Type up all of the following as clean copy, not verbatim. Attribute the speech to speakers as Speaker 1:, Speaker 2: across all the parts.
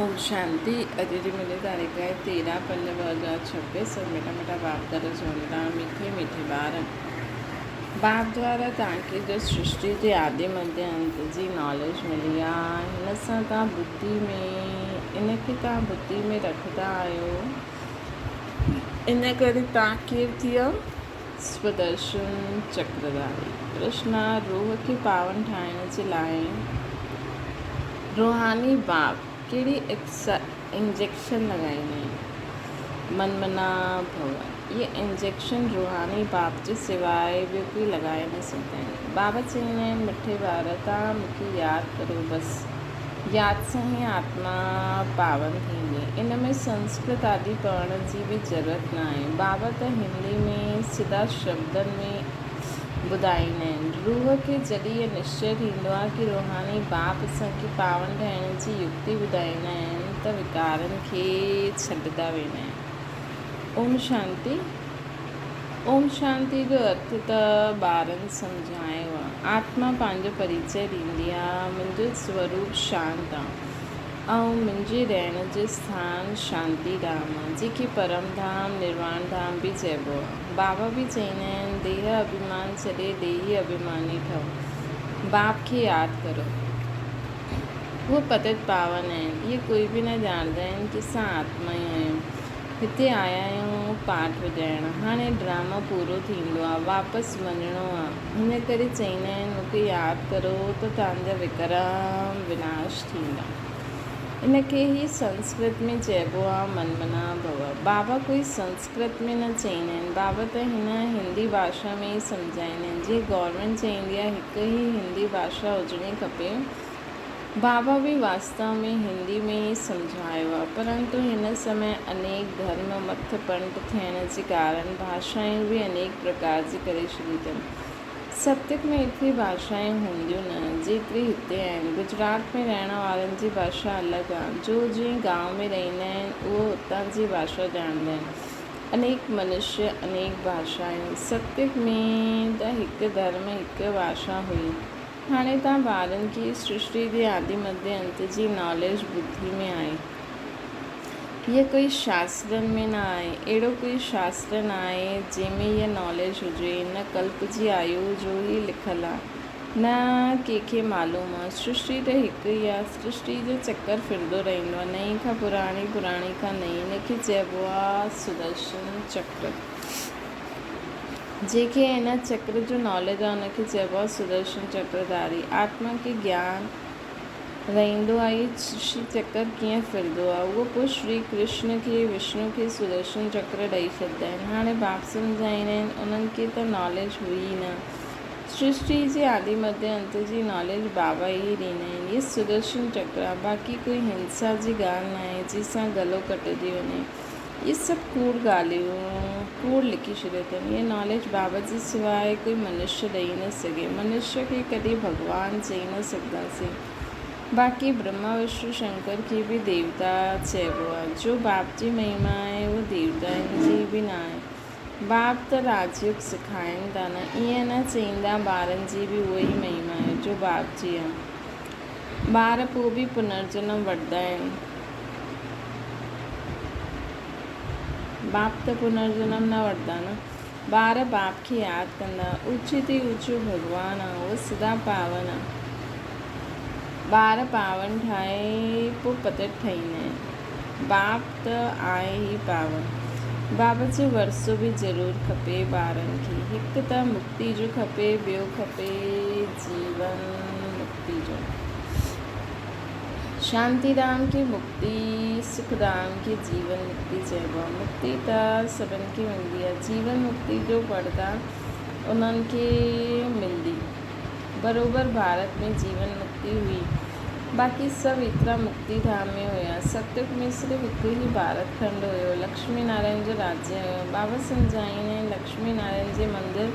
Speaker 1: اوم شانتي اڄ جي منهنجي تاريخ آهي 13/5/2026 سڀ مٺا مٺا باپ دادا چون ٿا مٺي مٺي ٻار باپ دوارا توهان کي جو سرشٽي جي آدي مڌي انت جي ناليج ملي آ هن سان توهان ٻڌي ۾ ان کي توهان ٻڌي ۾ رکندا آهيو ان ڪري توهان ڪير ٿي ويا سودرشن چڪرڌاري ڪرشنا روح کي پاون ٺاهڻ جي لاء روحاني باپ ڪهڙي انجيڪشن لڳائيندا آهن؟ من منا ڀو. اهي انجيڪشن روحاني باپ جي سواء ٻيو ڪوئي لڳائي نه سگهندا آهن. بابا چئيندا آهن، مٺي ٻار، توهان مون کي ياد ڪريو بس. ياد سان ئي آتما پاون ٿيندي. ان ۾ سنسڪرت آدي پڙهڻ جي به ضرورت ناهي. بابا ته هندي ۾ سڌا شبدن ۾ ٻڌائيندا آهن. روح کي جڏهن اهو نشچي ٿيندو آهي ڪي روحاني باپ اسان کي پاون ٺهڻ جي يڪتي ٻڌائيندا آهن ته وڪارن کي ڇڏندا ويندا آهن. اوم شانتي. اوم شانتي جو ارٿ ته ٻارن سمجهايو آ. آتما پنهنجو پريچئه ڏيندي آ، منهنجو سوروپ شانت آ ۽ منهنجي رهڻ جو اسٿان شانتي ڌام آ، جنهن کي پرم ڌام، نرواڻ ڌام به چئبو آ. بابا به چئيندا آهن، ديهه اڀيمان ڇڏي ديهي اڀيماني ٺهو. باپ کي ياد ڪرو. هو پتت پاون آهن. اهي ڪوئي به نه ڄاڻندا آهن ڪي اسان آتما ئي آهيون. هتي آيا آهيون پاٺ وڄائڻ. هاڻي ڊرامو پورو ٿيندو آ، واپس وڃڻو آ. ان ڪري چئيندا آهن مون کي ياد ڪرو ته توهان جا وڪرم وناش ٿيندا. ان کي ئي سنسڪرت ۾ چئبو آ من منا ڀو. بابا ڪوئي سنسڪرت ۾ نه چئيندا آهن. بابا ته هن هندي ڀاشا ۾ ئي سمجهائيندا آهن. جيئن گورنمينٽ چئيندي آ هڪ ئي هندي ڀاشا هجڻي کپي. بابا به واستو ۾ هندي ۾ ئي سمجهايو آ، پرنتو هن سمي انيڪ ڌرم مٿ پنٽ ٿيڻ جي ڪارڻ ڀاشائون به انيڪ پرڪار جي ڪري ڇڏي اٿن. ستيڪ ۾ ايتري ڀاشائون هونديون نه، جيتري هتي آهن. گجرات ۾ رهڻ وارن جي ڀاشا الڳ آ. جو جنهن گانء ۾ رهندا آهن، اهو اتان جي ڀاشا ڄاڻندا آهن. انيڪ منشيه، انيڪ ڀاشائون. ستيڪ ۾ ته هڪ ڌرم، هڪ ڀاشا هئي. هاڻي توهان ٻارن کي سرشٽي جي آدي مڌي انت جي ناليج ٻڌي ۾ آئي. هيء ڪوئي شاسترن ۾ نه آهي. اهڙو ڪوئي شاستر نه آهي جنهن ۾ هيء ناليج هجي. نه ڪلپ جي آيو جو ئي لکيل آ. نه ڪنهن کي معلوم آ. سرشٽي ته هڪ ئي آ. سرشٽي جو چڪر ڦرندو رهندو آ. نئين کان پراڻي، پراڻي کان نئين. ان کي چئبو آ سدرشن چڪر. جنهن کي هن چڪر جو ناليج آهي ان کي چئبو آهي سدرشن چڪرڌاري. آتما کي گيان رهندو آهي هي سرشٽي چڪر ڪيئن ڦرندو آهي. اهو پوء شري ڪرشن کي وشنو کي سدرشن چڪر ڏئي ڇڏدا آهن. هاڻي باپ سمجهائيندا آهن انهن کي ته ناليج هئي ئي نه. سرشٽي جي آدي مڌي انت جي ناليج بابا ئي ڏيندا آهن. هي سدرشن چڪر آهي باقي ڪوئي هنسا جي ڳالهه ناهي جنهن سان گلو ڪٽجي وڃي. اهي سڀ ڪوڙ ڳالهيون، ڪوڙ لکي ڇڏيو اٿن. اها ناليج بابا جي سواء ڪوئي منشيه ڏئي نه سگهي. منشيه کي ڪڏهن ڀڳوان چئي نه سگهنداسين. باقي برهما وشنو شنڪر کي به ديوتا چئبو آهي. جو باپ جي مهما آهي اهو ديوتائن جي به نه آهي. باپ ته راجيوگ سکائين ٿا نه. ائين نه چئيندا ٻارن جي به اها ئي مهما آهي جو باپ جي آهي. ٻار پوء به پنرجنم وٺندا آهن. باپ ته پنرجنم نه وٺندا نه. ٻار باپ کي ياد ڪندا. اوچي تي اوچو ڀڳوان آ، اهو سدا پاون آ. ٻار پاون ٺاهي پوء پتت ٺهيندا آهن. باپ ته آهي ئي پاون. باپ جو ورثو به ضرور کپي ٻارن کي. هڪ ته مڪتي جو کپي، ٻيو کپي جيون مڪتي جو. شانتي ڌام کي مڪتي، سک ڌام کي جيون مڪتي چئبو آهي. مڪتي ته سڀن کي ملندي آهي. جيون مڪتي جو پڙهندا انهن کي ملندي. بروبر ڀارت ۾ جيون مڪتي هئي. باقي سڀ ايترا مڪتي ڌام ۾ هيا. ستيگ ۾ صرف هڪ ئي ڀارت کنڊ هيو. لڪشمي نارائڻ جو راجيه هيو. بابا سمجهائيندا آهن لڪشمي نارائڻ جي مندر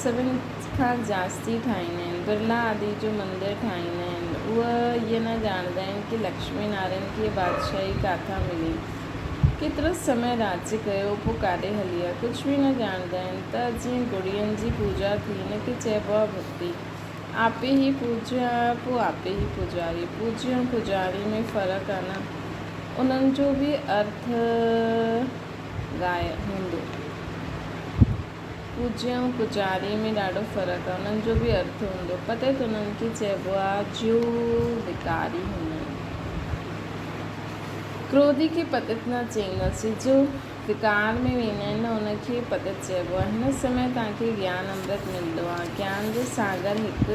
Speaker 1: سڀن کان جاستي ٺاهيندا آهن. برلا آدي جو مندر ٺاهيندا آهن. اهي اهي نه ڄاڻندا آهن ڪي لڪشمي نارائڻ کي بادشاهي ڪاٿان ملي. ڪيترو سمي راڄ ڪيو پوء ڪاڏي هلي ويا. ڪجهه به نه ڄاڻندا آهن ته جيئن گڙين جي پوڄا ٿي ان کي چئبو آهي ڀڳتي. آپي هي پوڄيا پوء آپي هي پوڄاري. پوڄي ۽ پوڄاري ۾ فرق آهي نه. انهن جو به ارٿ غائب هوندو. پوڄي ۽ پوڄاري ۾ ڏاڍو فرق آهي. انهن جو به ارٿ هوندو. پتيت انهن کي چئبو آهي جو وڪاري هوندا آهن. ڪروڌي کي پتيت نه چئينداسين. جو وڪار ۾ ويندا آهن نه ان کي پتيت چئبو آهي. هن سمي توهان کي گيان امرت ملندو آهي. گيان جو ساگر هڪ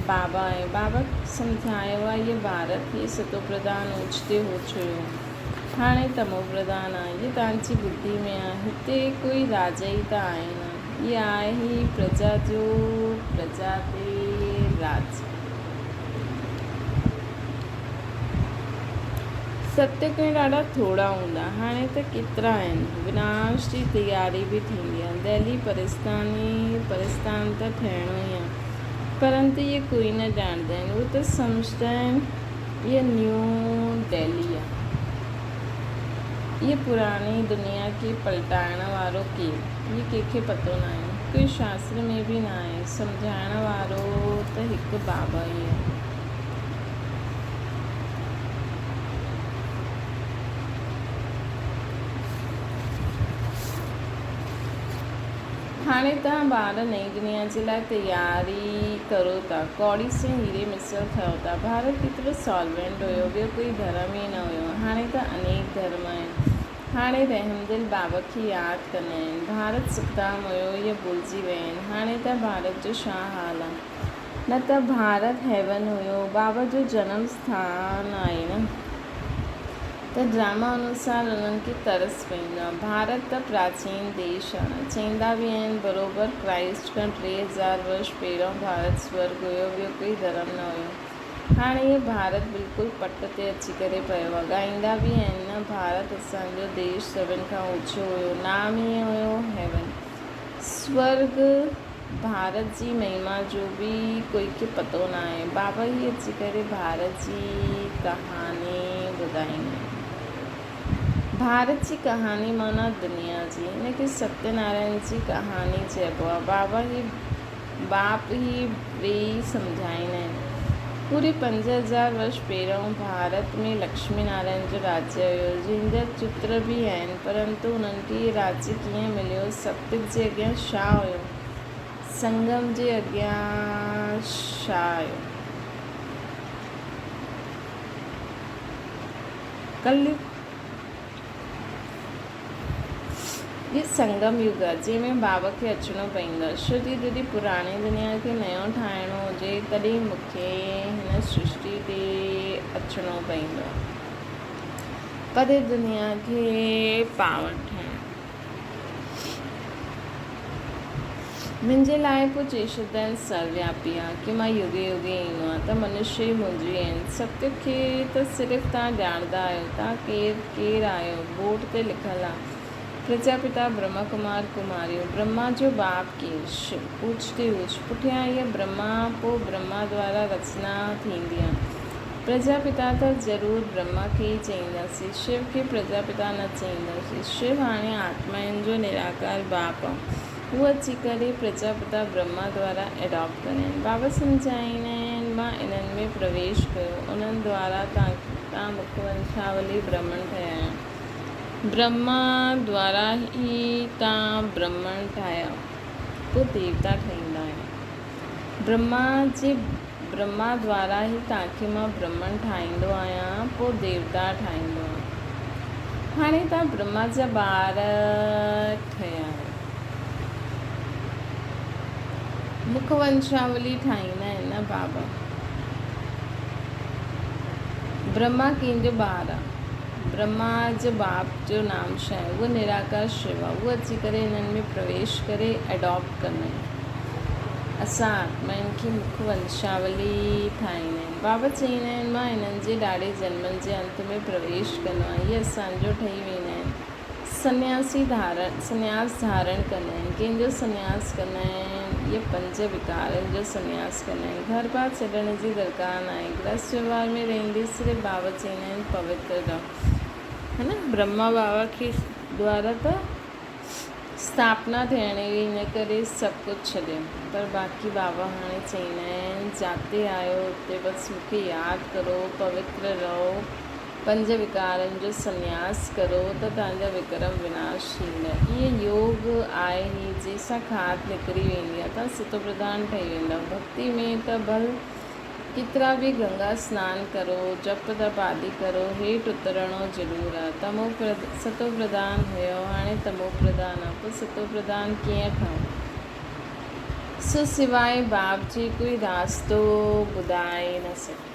Speaker 1: بابا آهي. بابا سمجهايو آهي هيء ڀارت هي ستوپرڌان اوچتي هوچ هيو. هاڻي تموپرڌان آهي. هيء توهان جي ٻڌي ۾ آهي. هتي ڪوئي راجا ئي ته آهي نه. هيء آهي ئي پرجا جو پرجا تي راڄ. ستيگ ۾ ڏاڍا ٿورا هوندا، هاڻي ته ڪيترا آهن. وناش جي تياري به ٿيندي آهي. دهلي پرستان ئي پرستان ته ٺهڻو ئي آهي. پرنت اهي ڪوئي نه ڄاڻندا آهن. اهي ته سمجهندا آهن اها نيو دهلي آهي. اها پراڻي دنيا کي پلٽائڻ وارو ڪير؟ اهي ڪنهن کي پتو ناهي. ڪوئي شاستر ۾ به ناهي. سمجهائڻ وارو ته هڪ بابا ئي آهي. هاڻي توهان ٻار نئين دنيا جي لاء تياري ڪرو ٿا. ڪوڙي سين هيري مثل ٺهيو ٿا. ڀارت ڪيترو سالوينٽ هيو. ٻيو ڪوئي ڌرم ئي نه هيو. هاڻي ته انيڪ ڌرم آهن. هاڻي رحمدل بابا کي ياد ڪندا آهن. ڀارت سکڌام هيو اهي ڀلجي ويا آهن. هاڻي ته ڀارت جو ڇا حال آهي. نه ته ڀارت هيون هيو، بابا جو جنم اسٿان آهي نه ته ڊراما انوسار انهن کي ترس پئيندو آهي. ڀارت ته پراچين ديش آهي نه. چئيندا به آهن بروبر ڪرائسٽ کان 3000 ورش پهريون ڀارت سورڳ هيو ٻيو ڪوئي ڌرم نه هيو. هاڻي هي ڀارت بلڪل پٽ تي اچي ڪري پيو آهي. ڳائيندا به آهن نه ڀارت اسان جو ديش سڀن کان اوچو هيو. نام ئي هيو هيون. سورڳ. ڀارت جي مهما جو به ڪوئي کي پتو ناهي. بابا هي اچي ڪري ڀارت جي ڪهاڻي ٻڌائيندا آهن. ڀارت جي ڪهاڻي معنيٰ دنيا جي. هن کي ستيه نارائڻ جي ڪهاڻي چئبو آهي. بابا هي باپ هي ويهي سمجهائيندا آهن. پوري 5000 ورش پهريون ڀارت ۾ لڪشمي نارائڻ جو راجيه هيو، جنهن جا چتر به آهن، پرنتو انهن کي هي راجيه ڪيئن مليو؟ ستيگ جي اڳيان ڇا هيو؟ سنگم جي اڳيان ڇا هيو؟ ڪليگ هي سنگم يگ آهي، جنهن ۾ بابا کي اچڻو پئيندو آهي. ڇو جي جڏهن پراڻي دنيا کي نئون ٺاهڻو هجي، تڏهن مون کي هن سرشٽي تي اچڻو پئيندو آهي. پري دنيا کي پاون ٺاهڻ. منهنجي لاء پوء چيشدن سروياپي آ، ڪي مان يگي يگي ايندو آهيان ته منشي ئي منهنجي آهن. ستيگ کي ته صرف توهان ڄاڻندا آهيو. توهان ڪير ڪير آهيو؟ بورڊ تي لکيل آ، پرجا پتا برهما ڪمار ڪماريون. برهما جو باپ ڪير؟ شو. اوچ تي اوچ. پٺيان هيء برهما، پوء برهما دوارا رچنا ٿيندي آ. پرجا پتا ته ضرور برهما کي ئي چئينداسين، شو کي پرجا پتا نه چئينداسين. شو هاڻي آتمائن جو نراڪار باپ آ. هو اچي ڪري پرجا پتا برهما دوارا ايڊاپٽ ڪندا آهن. بابا سمجهائيندا آهن، مان انهن ۾ پرويش ڪيو، انهن دوارا توهان مک ونشاولي برهمڻ ٺهيا آهيو. برهما دوارا ئي توهان برهمڻ ٺاهيا، پوء ديوتا ٺهيندا آهيو. برهما جي برهما دوارا ئي توهان کي مان برهمڻ ٺاهيندو آهيان، پوء ديوتا ٺاهيندو آهيان. هاڻي توهان برهما جا ٻار ٺهيا آهيو. مک ونشاولي ٺاهيندا آهن نه بابا. برهما ڪنهن جو ٻار آهي؟ برهما جو باپ جو نام ڇا آهي؟ اهو نراڪار شو آهي. اهو اچي ڪري انهن ۾ پرويش ڪري اڊاپٽ ڪندا آهن. اسان آتمائن کي مک ونشاولي ٺاهيندا آهن. بابا چئيندا آهن، مان هنن جي ڏاڍي جنمن جي انت ۾ پرويش ڪندو آهيان. اهي اسان جو ٺهي ويندا آهن. سنياسي ڌارڻ، سنياس ڌارڻ ڪندا آهن. ڪنهن جو سنياس ڪندا آهن؟ اهي پنج وڪارن جو سنياس ڪندا آهن. گهر بار ڇڏڻ جي درڪار ناهي. گرهست وهنوار ۾ رهندي صرف بابا چئيندا آهن، پوتر رهو. هن برهما بابا کي دوارا ته اسٿاپنا ٿيڻ هئي ان ڪري سڀ ڪجهه ڇڏيم پر باقي بابا هاڻي چئيندا آهن جاتي آهيو اتي بس مون کي ياد ڪرو پوتر رهو پنج وڪارن جو سنياس ڪرو ته توهان جا وڪرم وناش ٿيندا. اهي يوگ آهي هي جنهن سان کاڌ نڪري ويندي آهي. توهان ستوپرڌان ٺهي ويندؤ. ڀڳتي ۾ ته ڀل ڪيترا به گنگا سنان ڪرو، جپ تپ آدي ڪرو، هيٺ اترڻو ضرور آهي. تمو ستوپرڌان هيؤ، هاڻي تمو پرڌان آهي، پوء ستوپرڌان ڪيئن ٺهون؟ سو سواء باب جي ڪوئي راستو ٻڌائي نه سگهندو.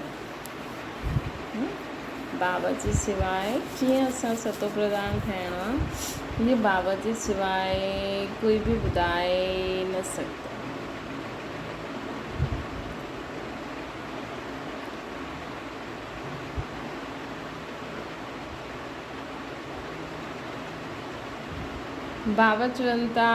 Speaker 1: بابا جي سواء ڪيئن اسان ستو پرڌان ٺهڻو آ اهو بابا جي سواء ڪوئي به ٻڌائي نه سگهندو. بابا چون ٿا،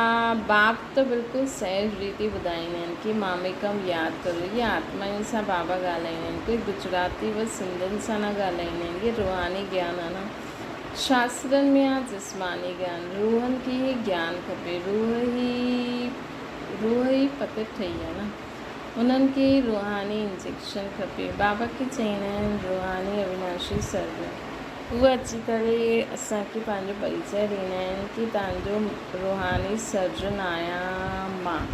Speaker 1: باپ ته بلڪل سهج ريتي ٻڌائيندا آهن ڪي ماميڪم ياد ڪرو. اهي آتمائن سان بابا ڳالهائيندا آهن، ڪوئي گجراتي و سنڌين سان نه ڳالهائيندا آهن. اهي روحاني گيان آهي نه. شاسترن ۾ آهي جسماني گيان. روحن کي هي گيان کپي. روح ئي پتت ٺهي آهي نه. انهن کي روحاني انجيڪشن کپي. بابا کي چئيندا آهن روحاني اويناشي سرجن. اهي اچي ڪري اسان کي پنهنجو پريچئه ڏيندا آهن ڪي توهان جو روحاني سرجن آهيان مان.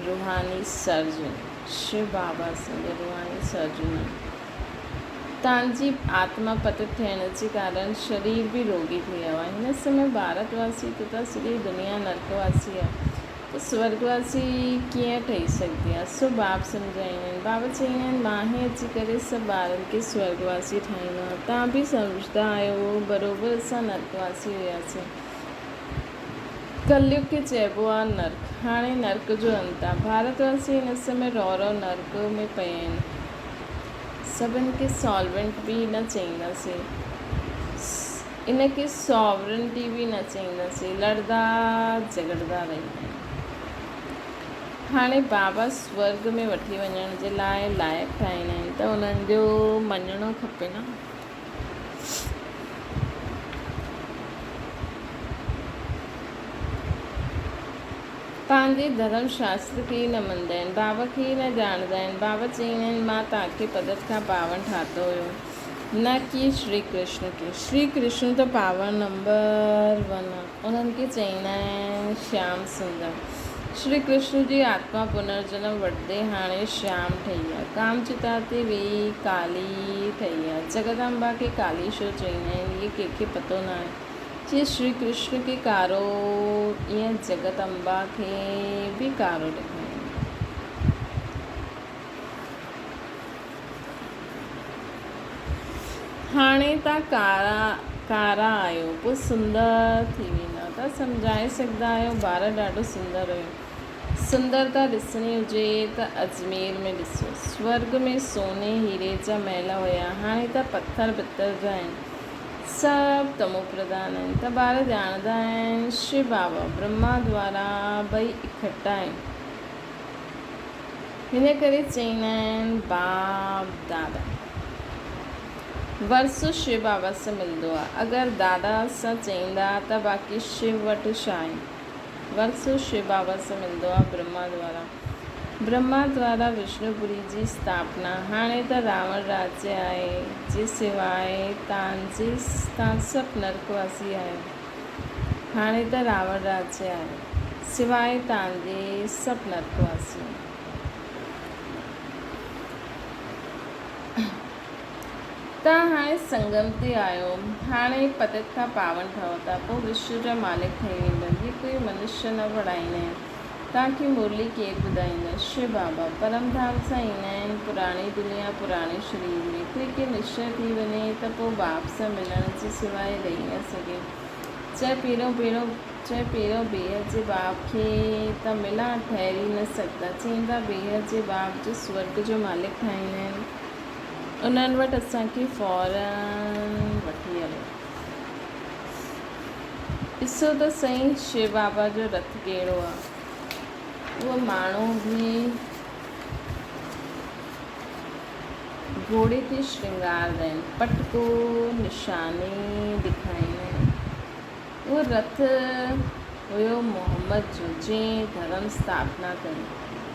Speaker 1: روحاني سرجن. شو بابا اسان جا روحاني سرجن آهن. توهان جي آتما پتت ٿيڻ جي ڪارڻ شرير به روڳي ٿي ويو آهي. هن سمي ڀارت واسي تٿا سڄي دنيا نرڪ واسي آهي. ته سورڳ واسي ڪيئن ٺهي سگهندي آهي؟ سو باب سمجهائيندا آهن. بابا چئيندا آهن، مان ئي اچي ڪري سڀ ٻارن کي سورڳ واسي ٺاهيندو آهيان. توهان به سمجهندا آهيو، بروبر اسان نرڪ واسي هياسين. ڪليگ کي چئبو آهي نرڪ. هاڻي نرڪ جو انت آهي. ڀارت واسي هن سمي رئو رئو نرڪ ۾ پيا آهن. سڀن کي سالوينٽ به نه چئينداسين. ان کي ساورنٽي به نه چئينداسين. لڙدا جهڳڙدا رهندا آهن. هاڻي بابا سورڳ ۾ وٺي وڃڻ جي لاء لائق ٺاهيندا آهن ته انهن جو مڃڻو کپي نه. پنهنجي ڌرم شاستر کي ئي نه مڃدا آهن. بابا کي ئي نه ڄاڻندا آهن. بابا چئيندا آهن مان توهان کي پدت کان پاون ٺاتو هيو. نه ڪي شري ڪرشن کي. شري ڪرشن ته پاور نمبر ون آ. انهن کي چئيندا آهن شيام سندر. شري ڪرشن جي آتما پنر جنم وٺندي هاڻي شيام ٺهي آ. ڪام چتا تي ويهي ڪالي ٺهي آ. جگدامبا کي ڪالي شو چئيندا آهن. اهي ڪنهن کي پتو ناهي. جيئن شري ڪرشن کي ڪارو ايئن جگت امبا کي به ڪارو ڏيکاريائين. هاڻي تان ڪارا ڪارا آهيو پوء سندر ٿي ويندا. تان سمجهائي سگهندا آهيو ڀارت ڏاڍو سندر هيو. سندرتا ڏسڻي هجي ته اجمير ۾ ڏسو. سورڳ ۾ سوني هيري جا محل هيا هاڻي ته پٿر ڀتر جا آهن. سڀ تمو پرڌان آهن ته ٻار ڄاڻندا آهن شو بابا برهما دوارا ٻئي اڪٺا آهن. هن ڪري چئيندا آهن باپ دادا. ورثو شو بابا سان ملندو آهي. اگر دادا سان چئيندا ته باقي شو وٽ ڇا آهي؟ ورثو شو بابا سان ملندو آهي برهما دوارا. برهما دوارا وشنو پوري جي اسٿاپنا. هاڻي ته راوڻ راجيه آهي جي سواء تان جي تان سڀ نرڪ واسي آهيو. هاڻي ته راوڻ راجيه آهي. سواء تان جي سڀ نرڪ واسي آهن. توهان هاڻي سنگم تي آهيو. هاڻي پتت کان پاون ٺهو ٿا. پوء وشو جا مالڪ ٺهي ويندؤ. هي ڪوئي منشيه نه پڙهائيندا آهن. توهان کي مرلي ڪير ٻڌائيندو؟ شو بابا پرم ڌام سان ايندا آهن. پراڻي دنيا پراڻي شرير ۾. ڪوئي کي نشچي ٿي وڃي ته پوء باپ سان ملڻ جي سواء رهي نه سگهي. چئه پهريون پهريون چئه پهريون بيحد جي باپ کي ته ملان، ٺهري نه سگهندا. چئيندا بيحد جي باپ جو سورڳ جو مالڪ ٺاهيندا آهن، انهن وٽ اسان کي فوراً وٺي هلو. ڏسو ته سهي شو بابا جو رٿ ڪهڙو آ. اهو ماڻهو به گهوڙي کي شرنگاردا آهن، پٽڪو، نشاني ڏيکاريندا آهن. اهو رٿ هيو محمد جو، جنهن ڌرم اسٿاپنا ڪئي.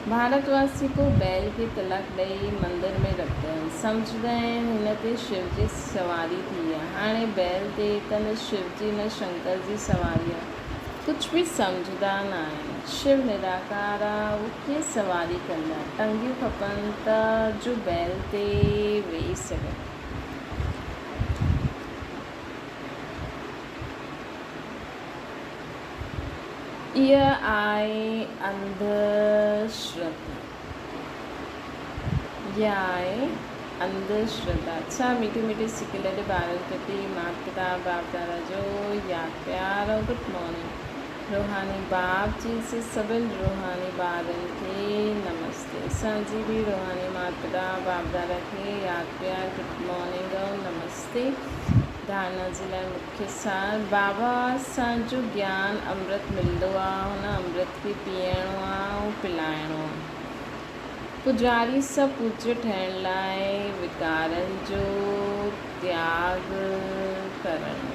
Speaker 1: ڀارت واسي ڪو بيل کي طلاق ڏئي مندر ۾ رکندا آهن. سمجهندا آهن هن تي شو جي سواري ٿي آهي. هاڻي بيل تي ته نه شو جي نه شنڪر جي سواري آهي. ڪجهه به سمجهندا نه آهن. شو نراڪار آهي اهو ڪيئن سواري ڪندا. ٽنگيون کپن ته جو بيل تي ويهي سگهن. اها آهي انڌ شرڌا. اها آهي انڌ شرڌا. ڇا مٺي مٺي سڪيلڌ ٻارن پرتي مات پتا باپ دادا جو ياد پيار ۽ گڊ مارننگ. روحاني باپ جي سي سڀن روحاني ٻارن کي نمستي. اسان جي به روحاني مات پتا باپ دادا کي ياد پيار گڊ مارننگ ۽ نمستي. ڌارڻا جي لاء مکيه سار، بابا اسان جو گيان امرت ملندو آ، هن امرت کي پيئڻو آ ۽ پلائڻو آ. پوڄاري سان پوڄ ٺهڻ لاء وڪارن جو تياڳ ڪرڻو.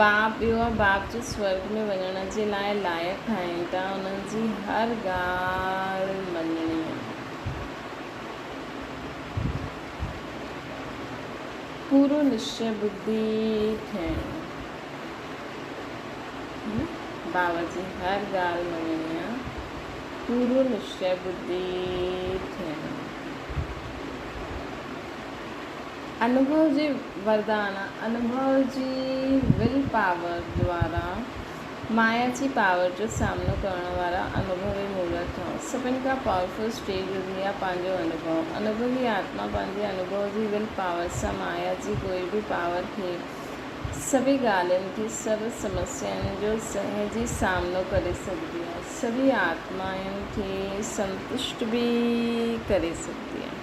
Speaker 1: باپ ٻيو آ، باپ جو سورڳ ۾ وڃڻ جي لاء لائق ٺاهين ٿا، انهن جي هر ڳالهه مڃڻي آ. پورو نشچي ٻڌي ٿيڻو. بابا جي هر ڳالهه مڃڻي آ. پورو نشچي ٻڌي ٿيڻو. انوڀو جي وردان آ. انوڀو جي will power دوارا مايا جي پاور جو سامنو ڪرڻ وارا انوڀوي مورت ٺهو. سڀن کان پاورفل اسٽيج هوندي آهي پنهنجو انوڀو. انوڀوي آتما پنهنجي انوڀو جي will power سان مايا جي ڪوئي به پاور کي، سڀئي ڳالهين کي، سڀ سمسيائن جو سهجي سامنو ڪري سگهندي آهي. سڀئي آتمائن کي سنتشٽ به ڪري سگهندي آهي.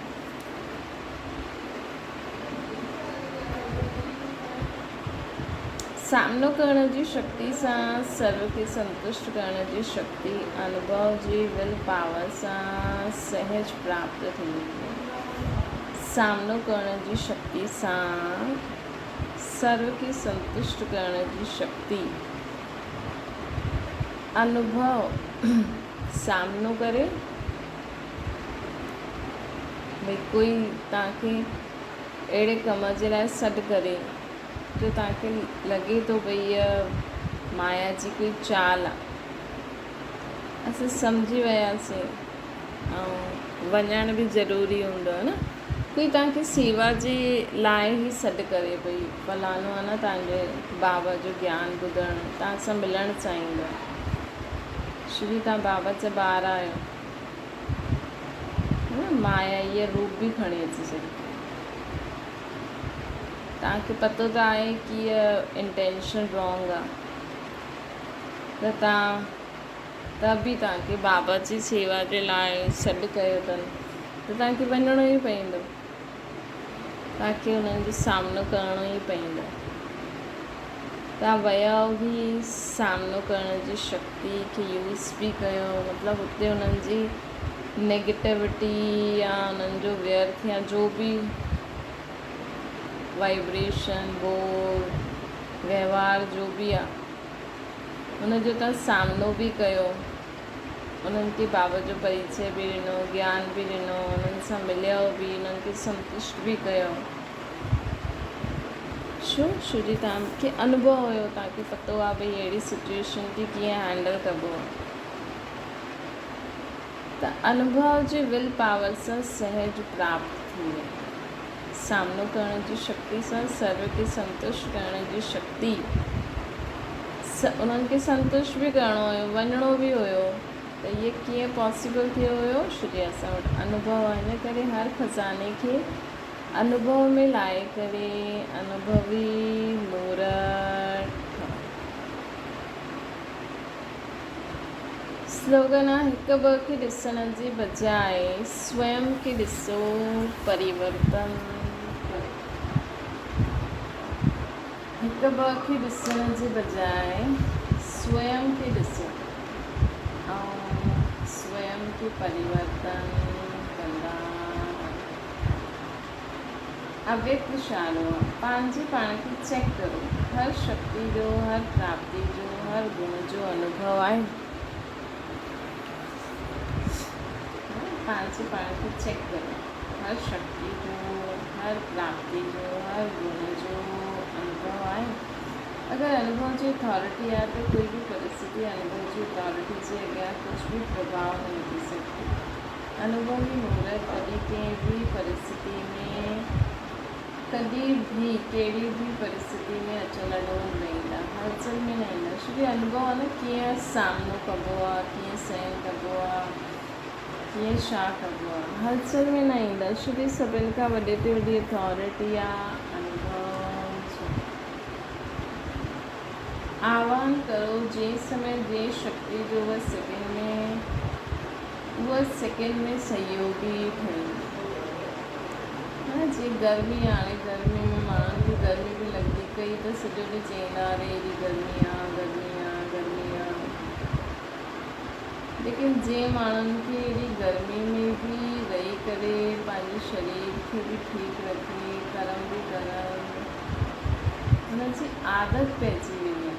Speaker 1: سامنو ڪرڻ جي شڪتي سان سرو کي سنتشٽ ڪرڻ جي شڪتي انوڀو جي will power سان سهج پراپت ٿيندي آهي. سامنو ڪرڻ جي شڪتي سان سرو کي سنتشٽ ڪرڻ جي شڪتي انوڀو سامنو ڪري ڀئي ڪوئي توهان کي اهڙي ڪم جي لاء سڏ ڪري جو توهان کي لڳي ٿو ڀئي هيء مايا جي ڪوئي چال آ. اسين سمجهي وياسين ۽ وڃڻ به ضروري هوندو آ نه. ڪوئي توهان کي سيوا جي لاء ئي سڏ ڪري ڀئي فلاڻو آ نه توهان جي بابا جو گيان ٻڌڻ توهان سان ملڻ چاهيندو آ. شري توهان بابا جا ٻار آهيو. مايا هيء روپ به کڻي اچي سگهي ٿي. توهان کي پتو ته آهي ڪي هيء انٽينشن رانگ آ ته توهان ته به توهان کي بابا جي سيوا جي لاء سڏ ڪيو اٿن ته توهان کي وڃڻو ئي پوندو. توهان کي انهن جو سامنو ڪرڻو ئي پوندو. توهان ويا به سامنو ڪرڻ جي شڪتي کي يوز به ڪيو مطلب اتي انهن جي نيگيٽوٽي يا انهن جو ويرٿ يا جو به وائبريشن بول وهنوار جو به آ ان جو توهان سامنو به ڪيو انهن کي بابا جو پريچي به ڏنو گيان به ڏنو انهن سان مليو به انهن کي سنتشٽ به ڪيو ڇو ڇو جي توهان کي انوڀو هيو توهان کي پتو آ ڀئي اهڙي سچويشن کي ڪيئن هينڊل ڪبو آ ته انوڀو جي will power سان سهج پراپت ٿي ويندو. سامنو ڪرڻ جي شڪتي سان سرو کي سنتشٽ ڪرڻ جي شڪتي. انهن کي سنتشٽ به ڪرڻو هيو، وڃڻو به هيو ته اهي ڪيئن پاسيبل ٿيو هيو؟ ڇو جي اسان وٽ انوڀو آهي ان ڪري هر خزاني کي انوڀو ۾ لائي ڪري انوڀوي مورت ٺاهيو. سلوگن آ هڪ ٻه کي ڏسڻ جي بجاء سويم کي ڏسو پريورتن ڪريو. هڪ ٻه کي ڏسڻ جي بجاء سويم کي ڏسو ۽ سويم کي پريورتن ڪندا رهو. اويڪت اشارو آ. پنهنجي پاڻ کي چيڪ ڪرو. هر شڪتي جو، هر پراپتي جو، هر گڻ جو انوڀو آهي. پنهنجي پاڻ کي چيڪ ڪريو. هر شڪتي جو، هر پراپتي جو، هر گڻ جو انوڀو آهي. اگر انوڀو جي اٿارٽي آهي ته ڪوئي به پرستتي انوڀو جي اٿارٽي جي اڳيان ڪجهه به پرڀاء نه وجهي سگهندي. انوڀوي مورت ڪڏهن ڪنهن به پرستتي ۾، ڪڏهن به ڪهڙي به پرستتي ۾ اچل اڏول نه ايندا، هلچل ۾ نه ايندا، ڇو ڪي انوڀو آهي نه ڪيئن سامنو ڪبو آهي، ڪيئن سهن ڪبو آهي، ڪيئن ڇا ڪبو آهي، هلچل ۾ نه ايندا، ڇو ڪي سڀن کان وڏي تي وڏي اٿارٽي آهي انوڀو جو. آهوان ڪرو جنهن سمي جنهن شڪتي جو اها سيڪنڊ ۾ اها سيڪنڊ ۾ سهيوگي ٺهي. ها جي گرمي آ هاڻي گرمي ۾ ماڻهن کي گرمي به لڳندي ڪئي ته سڄو ڏينهن چئيندا اري ايڏي گرمي آ گرمي آ گرمي آ ليڪن جي ماڻهن کي ايڏي گرمي ۾ به رهي ڪري پنهنجي شرير کي به ٺيڪ رکي ڪرم به ڪرن هنن جي عادت پئجي وئي آ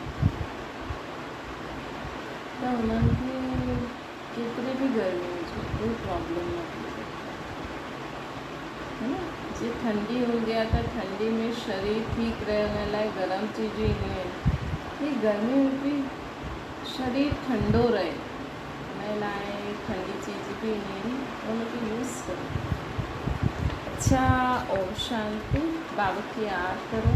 Speaker 1: ته هنن کي ڪيتري به گرمي هجي ڪوئي پرابلم نه ٿيندي ها نه جي ٺنڊي هوندي آهي ته ٺنڊي ۾ شرير ٺيڪ رهي ان لاء گرم چيزون اينديون آهن جي گرمي ۾ به شرير ٺنڊو رهي ان لاء ٺنڊي چيز به اينديون آهن ان کي يوز ڪرو. اڇا اوم شانتي بابا کي ياد ڪرو.